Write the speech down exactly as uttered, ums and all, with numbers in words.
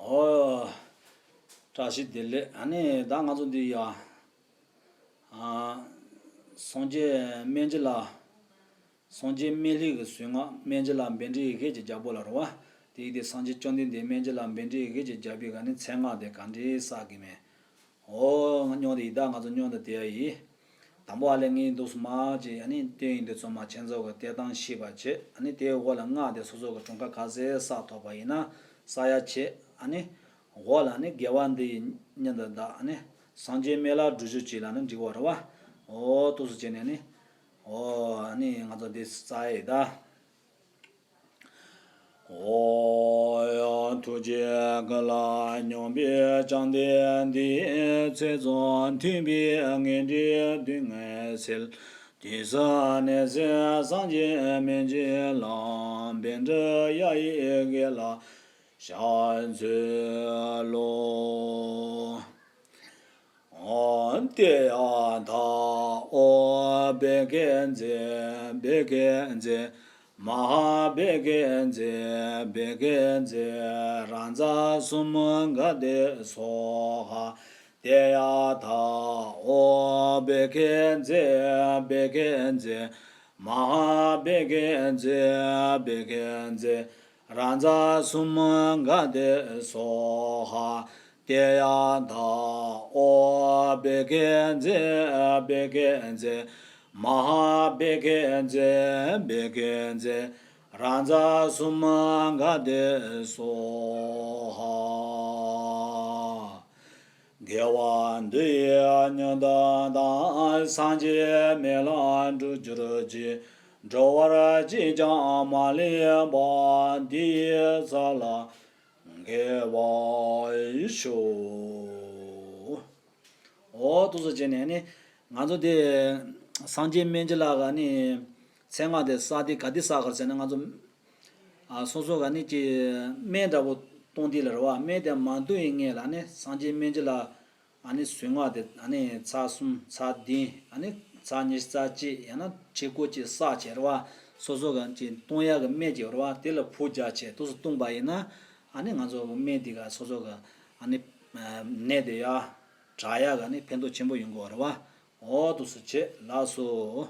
ཨོ། བཀྲ་ཤིས་བདེ་ལེགས། ཨ་ནི་ད་ང་ཚོ་འདི་ཡ། ཨ། སངས་རྒྱས་སྨན་བྱེད་ལ། སངས་རྒྱས་སྨན་བླའི་གི་གཟུངས་སྔགས། སྨན་བྱེད་ལ་བཻ་ཌཱུརྱ་ཡི་གེ་ཅེས་བརྒྱབ་པ་ལ་རེད་བ། དེ་ཡི་དེ་སངས་རྒྱས་བཅོམ་ལྡན་འདས་སྨན་བྱེད་ལ་བཻ་ཌཱུརྱ་ཡི་གེ་ཅེས་བརྒྱབ་པའི་ག་ནི་མཚན་སྔགས་དེ་ག་འདྲས་བསགས་གི་མེད། ཨོ། ང་སྙིང་དེ་ཡི་ད་ང་ཚོ་སྙིང་དེ་དེ་ཡ་ཡིན། དང་པོ་ཨ་ལས་ངས་འདུག་སུ་མ་བྱས། ཨ་ནི་བསྟན་ཡོན་དེ་ཚང་མ་ཁྱེད་ཚོ་གི་བལྟས་སྟངས་ཤེས་པ་བྱས། ཨ་ནི་དེའི་འོག་ལ་སྔགས་དེ་སོ་སོ་གི་གྲངས་ཀ་ག་ཚད་བསགས་ཐུབ་པ་ཡིན་ན་བསགས་ཡ་བྱས། ཨ་ནི་འོག་ལ་ནི་དགེ་བ་འདི་ཡི་སྙིང་དུ་བདག་ཨ་ནི་སངས་རྒྱས་སྨན་བླ་བསྒྲུབ་གྱུར་ཅིག་ལབ་ན་འགྲིག་པ་རེད་བ། ཨོ། འདུག་སུ་བྱས་ནས་ནི། ཨོ། ཨ་ནི་ང་ཚོ་འདི་བསགས་ཡི་ད། ཨོ་ཡ། ཐུགས་རྗེ་དགའ་ལ་སྙོམས་པའི་བཅོམ་ལྡན་འདས། ཚེ་རྫོགས་མཐུན་པའི་ངན་འགྲོའི་སྡུག་བསྔལ་སེལ། དུས་གསུམ་གནས་སའི་སངས་རྒྱས་སྨན་བྱེད་ལ། བཻ་ཌཱུརྱ་ཡི་གེ་ལ་ཕྱག་འཚལ་ལོ། ཨོ། ཏདྱ་ཐཱ། ཨོ་བྷཻ་ཥ་ཛྱེ་བྷཻ་ཥ་ཛྱེ། མ་ཧཱ་བྷཻ་ཥ་ཛྱེ་བྷཻ་ཥ་ཛྱེ། རཱ་ཛ་སུ་མུ་ག་ཏེ་སྭཱ་ཧཱ། ཏདྱ་ཐཱ། ཨོ་བྷཻ་ཥ་ཛྱེ་བྷཻ་ཥ་ཛྱེ། མ་ཧཱ་བྷཻ་ཥ་ཛྱེ་བྷཻ་ཥ་ཛྱེ། རཱ་ཛ་སུ་མུ་ག་ཏེ་སྭཱ་ཧཱ། ཏདྱ་ཐཱ། ཨོ་བྷཻ་ཥ་ཛྱེ་བྷཻ་ཥ་ཛྱེ། མ་ཧཱ་བྷཻ་ཥ་ཛྱེ་བྷཻ་ཥ་ཛྱེ། རཱ་ཛ་སུ་མུ་ག་ཏེ་སྭཱ་ཧཱ། དགེ་བ་འདི་ཡིས་སྙིང་དུ་བདག་སངས་རྒྱས་སྨན་བླ་བསྒྲུབ་གྱུར་ཅིག་འགྲོ་བར་ཅིས་ཀྱང་མ་ལུས་པ། འདི་ཡི་ཚབ་ལ་དགེ་བ་ཞུ། ཨོ། འདུག་སེ་བྱས་ནས་ནི་ང་ཚོ་དེ་སངས་རྒྱས་སྨན་བྱེད་ལ་ག་ནི་མཚན་སྔགས་དེ་བསགས་དུས་ག་དུས་བསགས་ག་ཟེར་ན། ང་ཚོ་ཨ་སོ་སོ་ག་ནི་ཀྱི་སྨན་འདྲ་པོ་གཏོང་དུས་ལ་རེད་བ། སྨན་དེ་མ་འདོན་པའི་སྔོན་ལ་ནི་སངས་རྒྱས་སྨན་བྱེད་ལ་ཨ་ནི་གཟུངས་སྔགས་དེ་ཨ་ནི་ཚར་གསུམ་ཚར་བདུན་ཨ་ནི་ཚར་ཉི་ཤུ་རྩ་གཅིག་ཡང་ན་ཕྲུ་གུ་གཅིག་བསགས་བྱས་རེད་བ། སོ་སོ་ག་ནི་ཀྱི་གཏོང་ཡག་གི་སྨན་ཅིག་རེད་བ། དེ་ལ་བུ་རྒྱག་བྱས་འདུག་སེ་བཏུངས་པ་ཡིན་ན། ཨ་ནི་ང་ཚོ་སྨན་དེ་ག་སོ་སོ་ག་ཨ་ནི་ནད་དེ་ཡ་དྲག་ཡག་ག་ནི་ཕན་ཐོགས་ཆེན་པོ་ཡོང་གི་རེད་བ། ཨོ། འདུག་སེ་བྱས། ལགས་སོ།